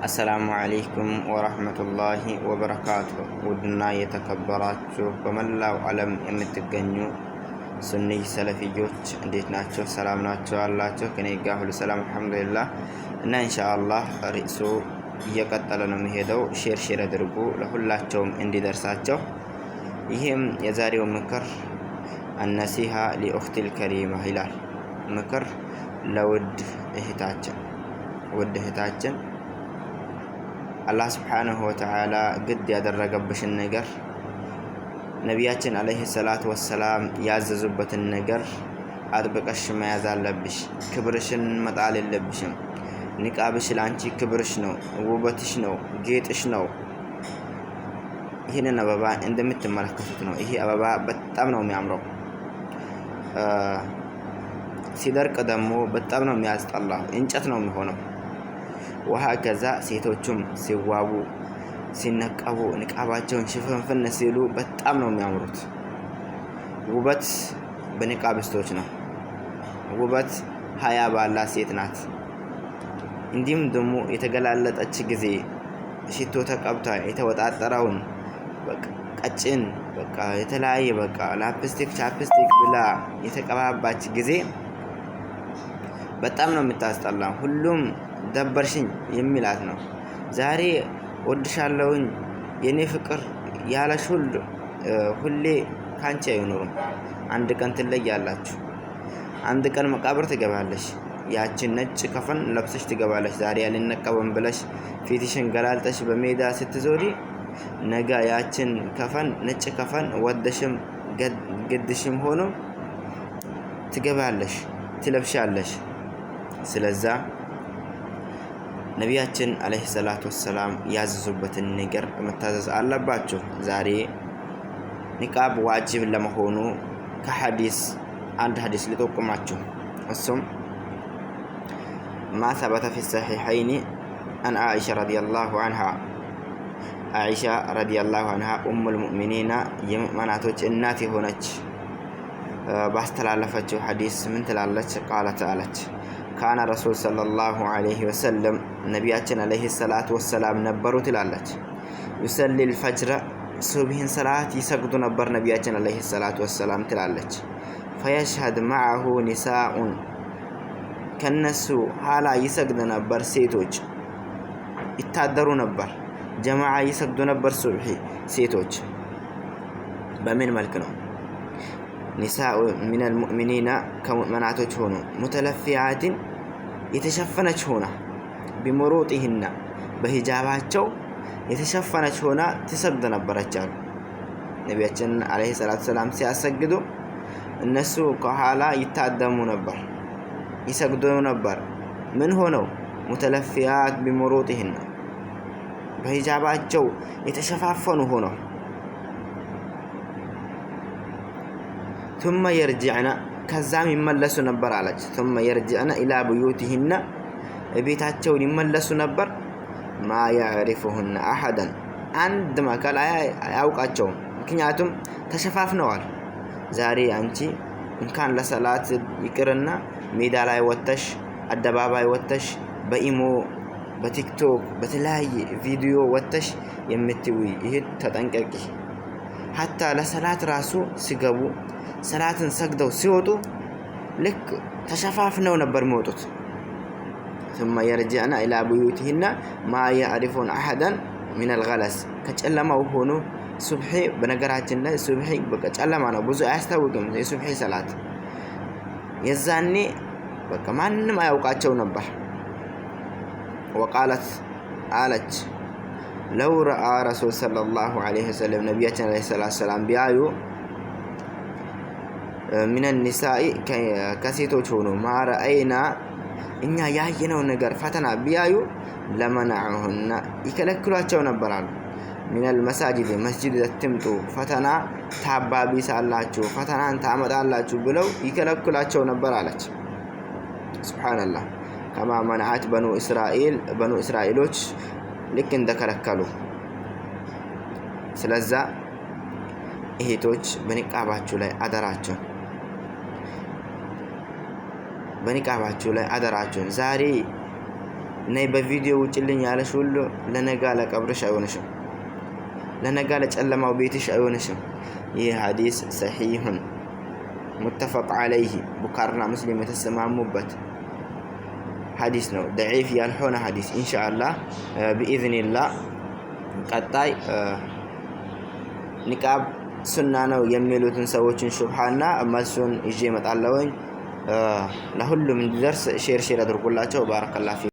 السلام عليكم ورحمة الله وبركاته። ውድና የተከበራችሁ በመላው ዓለም የምትገኙ ሱኒ ሰለፊዮች እንዴት ናቸው? ሰላም ናቸው አላቸው? ከኔ ጋር ሁሉ ሰላም አልሐምዱሊላህ። እና ኢንሻአላህ ርዕሱ እየቀጠለ ነው የሚሄደው። Share share አድርጉ ለሁላቸውም እንዲደርሳቸው። ይህም የዛሬው ምክር النصيحة لأختي الكريمة ይላል። ምክር ለውድ እህታችን። ውድ እህታችን፣ አላህ سبحانه وتعالى ግድ ያደረገብሽን ነገር፣ ነቢያችን عليه الصلاة والسلام ያዘዙበትን ነገር አጥብቀሽ መያዝ አለብሽ። ክብርሽን መጣል የለብሽም። ኒቃብሽ ለአንቺ ክብርሽ ነው፣ ውበትሽ ነው፣ ጌጥሽ ነው። ይህንን አበባ እንደምትመለከቱት ነው። ይሄ አበባ በጣም ነው የሚያምረው። ሲደርቅ ደግሞ በጣም ነው የሚያስጠላው፣ እንጨት ነው የሚሆነው። ውሃ ከዛ ሴቶቹም ሲዋቡ፣ ሲነቀቡ፣ ንቃባቸውን ሽፍንፍን ሲሉ በጣም ነው የሚያምሩት። ውበት በኒቃብስቶች ነው። ውበት ሀያ ባላት ሴት ናት። እንዲሁም ደግሞ የተገላለጠች ጊዜ ሽቶ ተቀብታ የተወጣጠረውን ቀጭን በቃ የተለያየ በቃ lipstick፣ chapstick ብላ የተቀባባች ጊዜ በጣም ነው የምታስጠላ። ሁሉም ደበርሽኝ የሚላት ነው። ዛሬ ወድሻለሁኝ የኔ ፍቅር ያለሽ ሁሉ ሁሌ ካንቺ አይኖሩም። አንድ ቀን ትለያላችሁ። አንድ ቀን መቃብር ትገባለሽ። ያችን ነጭ ከፈን ለብሰሽ ትገባለሽ። ዛሬ ያልነቀበም ብለሽ ፊትሽን ገላልጠሽ በሜዳ ስትዞሪ ነገ ያችን ከፈን፣ ነጭ ከፈን ወደሽም ግድሽም ሆኖ ትገባለሽ፣ ትለብሻለሽ። ስለዛ ነቢያችን عليه الصلاة والسلام ያዘዙበትን ነገር መታዘዝ አለባቸው። ዛሬ ኒቃብ ዋጅብ ለመሆኑ ከሐዲስ አንድ ሐዲስ ልጠቁማችሁ። እሱም ما ثبت في الصحيحين عن عائشة رضي الله عنها። ዓኢሻ رضي الله عنها أم المؤمنين የምእመናቶች እናት የሆነች ባስተላለፈችው ሐዲስ ምን ትላለች? قالت አለች፣ كان رسول صلى الله عليه وسلم ነቢያችን عليه الصلاة والسلام ነበሩ ትላለች። يصلي الفجر ሱብሂን ሰላት ይሰግዱ ነበር ነቢያችን عليه الصلاة والسلام ትላለች። فيشهد معه نساء ከነሱ ኋላ ይሰግድ ነበር። ሴቶች ይታደሩ ነበር፣ ጀማዓ ይሰግዱ ነበር ሱብሂ ሴቶች። በምን መልክ ነው? نساء من المؤمنين ከሙእመናቶች ሆኑ متلفعات የተሸፈነች ሆና بمروطهن በሂጃባቸው የተሸፈነች ሆና ትሰግድ ነበረች አሉ። ነቢያችን عليه الصلاة والسلام ሲያሰግዱ እነሱ ከኋላ ይታደሙ ነበር፣ ይሰግዱ ነበር። ምን ሆነው? متلفعات بمروطهن በሂጃባቸው የተሸፋፈኑ ሆነው። ثم يرجعن ከዛም ይመለሱ ነበር አለች። ثم يرجعن إلى بيوتهن ቤታቸውን ይመለሱ ነበር። ما يعرفهن أحد አንድም አካል አያውቃቸውም። ምክንያቱም ተሸፋፍነዋል። ዛሬ አንቺ እንኳን ለሰላት ይቅርና ሜዳ ላይ ወጥተሽ፣ አደባባይ ወጥተሽ፣ በኢሞ፣ በቲክቶክ፣ በተለያየ ቪዲዮ ወጥተሽ የምትውይ ይህ ተጠንቀቂ። حتى ለሰላት ራሱ ሲገቡ፣ ሰላትን ሰግደው ሲወጡ ልክ ተሸፋፍነው ነበር የሚወጡት። ثم يرجعن إلى بيوتهن ما يعرفون أحدا من الغلس ከጨለማው ሆኖ ሱብሒ። በነገራችን ላይ ሱብሒ በቃ ጨለማ ነው፣ ብዙ አያስታውቅም የሱብሒ ሰላት። የዛኔ በቃ ማንም አያውቃቸው ነበር። وقالت አለች፣ لو رأى رسول صلى الله عليه وسلم ነቢያችን عليه الصلاة والسلام ቢያዩ من النساء ከሴቶች ሆኖ ما رأينا እኛ ያየነው ነገር ፈተና ቢያዩ لمنعهن ይከለክሏቸው ነበር አሉ። من المساجد መስጂድ አትምጡ፣ ፈተና ታባቢሳላችሁ፣ ፈተናን ታመጣላችሁ ብለው ይከለክሏቸው ነበር አለች። سبحان الله፣ كما منعت بنو إسرائيل በኑ እስራኤሎች ልክ እንደከለከሉ። ስለዛ እህቶች በኒቃባችሁ ላይ አደራችሁ፣ በኒቃባችሁ ላይ አደራችሁን። ዛሬ ነይ በቪዲዮ ውጭልኝ ያለሽ ሁሉ ለነጋ ለቀብርሽ አይሆንሽም፣ ለነጋ ለጨለማው ቤትሽ አይሆንሽም። ይህ ሐዲስ صحيح متفق عليه ቡኻሪና ሙስሊም የተስማሙበት ሐዲስ ነው። ደዒፍ ያልሆነ ሐዲስ። ኢንሻአላህ بإذن الله ቀጣይ ኒቃብ ሱና ነው የሚሉትን ሰዎችን ሹብሃና መልሱን ይዤ እመጣለሁኝ። ለሁሉም እንዲደርስ share share አድርጉላቸው። بارك الله فيكم።